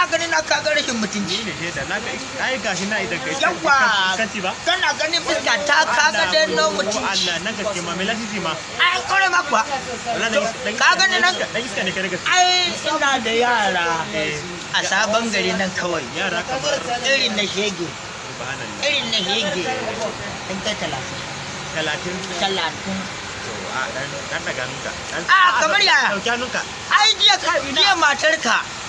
Kana ganin na ka ga rashin mutunci. Ni ne shaida na ga, ai gashi na idan kai Yawwa. Iskanci ba. Kana ganin fuska ta, ka ga dai no mutunci. Allah, na gaske ma mai lasisi ma. Ai kore ma kuwa. Wallahi dan Ka gani nan? Dan iska ne kai da gaske. Ai ina da yara a sabon gari nan kawai. Yara kamar? Irin na shege. Subhanallah. Irin na shege in kai 30. 30? 30. To, a dan dan daga hannunka. A, kamar yaya? Dauki hannunka. Ai jiya matarka